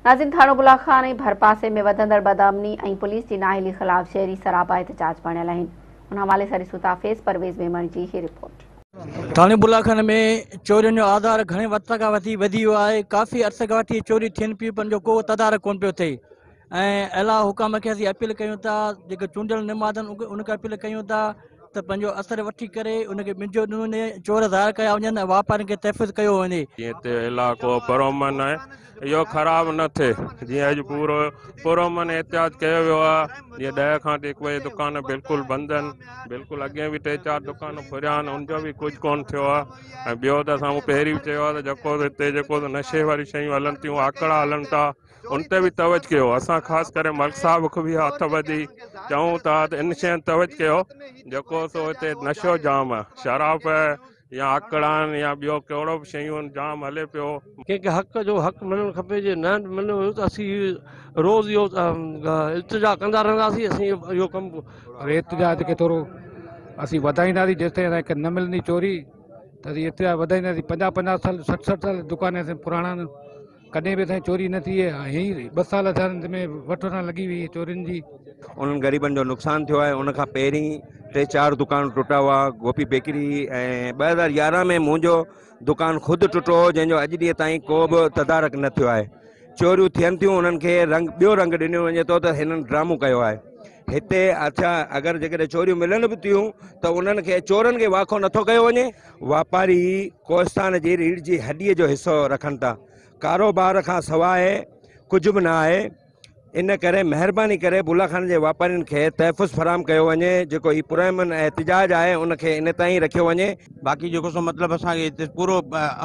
ناظرين ٿاڻو بلا خان ۽ ڀرپاسي ۾ وڌندڙ بدامني ۽ پوليس جي نااهلي خلاف شهري سراپا احتجاج بڻيل آهن ان حوالي سان ڏسون ٿا فيض پرويز ميمڻ جي هي رپورٽ. ٿاڻي بلا خان ۾ چورين جو آزار گهڻي وقت کان وٺي وڌي ويو آهي ڪافي عرصي کان وٺي چوريون ٿين پيون پر ان جو ڪو تدارڪ ڪونه پيو ٿئي ۽ اعليٰ حڪام کي اسين اپيل ڪيون ٿا جيڪي چونڊيل نمائندن ان کي اپيل ڪيون ٿا ته پنهنجو اثر وٺي ڪري ان کي ٻنجو ڏنو وڃي، چور ظاهر ڪيا وڃن ۽ واپارين کي تحفظ ڪيو وڃي. جيئن هتي علائقو پرامن آهي اهو خراب نه ٿئي جيئن اڄ پورو پرامن احتجاج ڪيو ويو آهي جيئن 10 کان هڪ بجي دڪان بلڪل بند آهن بلڪل اڳي به 3 4 دڪان ڦريا آهن ان جو به ڪجهه ڪونه ٿيو آهي ۽ ٻيو ته اسان پهرين به چيو آهي ته جيڪو هتي جيڪو نشي واريون شيون هلن ٿيون آڪڙا هلن ٿا ان تي به توجه ڪيو اسان خاص ڪري ملڪ صاحب کي به هٿ ٻڌي چئون ٿا ته ان شين توجه ڪيو جيڪو سو هتي نشو جام آهي شراب يا آڪڙا آهن يا ٻيو ڪهڙو به شيون جام هلي پيو. ڪنهن کي حق جو حق ملڻ کپي جي نه مليو ويو ته اسين روز اهو التجا ڪندا رهنداسين اسين اهو ڪم. احتجاج کي ٿورو اسين وڌائينداسين جيستائين اسان کي نه ملندي چوري ته اسين احتجاج وڌائينداسين 50 50 سال 60 60 سال دڪان اسان پراڻا آهن ڪڏهن به اسان جي چوري نه ٿي آهي ۽ هي 2 سال ٿيا آهن ۾ وٺ وٺان لڳي وئي چورين جي. انهن غريبن جو نقصان ٿيو آهي ان کان پهرين 3 4 دڪان ٽٽا هئا گوپي بيڪري ۽ 2011 ۾ منهنجو دڪان خود ٽٽو هو جنهن جو اڄ ڏينهن تائين ڪو به تدارڪ نه ٿيو آهي چوريون ٿين ٿيون انهن کي رنگ ٻيو رنگ ڏنو وڃي ٿو ته هنن ڊرامو ڪيو آهي هتي اڇا اگر جيڪڏهن چوريون ملن به ٿيون ته انهن کي چورن کي واکو نٿو ڪيو وڃي واپاري ڪوهستان جي ريڙهه جي هڏيء جو حصو رکن ٿا. ڪاروبار کان سواء ڪجهه به نه آهي. ان ڪري مهرباني ڪري بولا خان جي واپارين کي تحفظ فراهم ڪيو وڃي. جيڪو هي پرامن احتجاج آهي ان کي ان تائين رکيو وڃي. باقي جيڪو سو مطلب اسان کي هتي پورو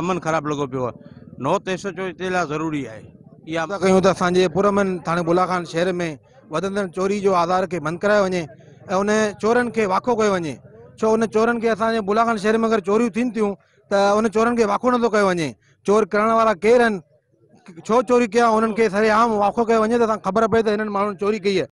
امن خراب لڳو پيو آهي. نوت ايس ايڇ او هتي لاء ضروري آهي. اها. ٿا ڪيون ته اسان جي پرامن ٿاڻي بولا خان شهر ۾ وڌندڙ چوري جو آزار کي بند ڪرايو وڃي ۽ ان چورن کي واکو ڪيو وڃي ڇو ان چورن کي اسان جي بولا خان شهر ۾ اگر چوريون ٿين ٿيون ته ان چورن کي واکو نٿو ڪيو وڃي چور ڪرڻ وارا ڪير آهن ڇو چوري ڪيا انهن کي سرعام واکو ڪيو وڃي ته اسان خبر پئي ته هنن ماڻهن چوري ڪئي آهي.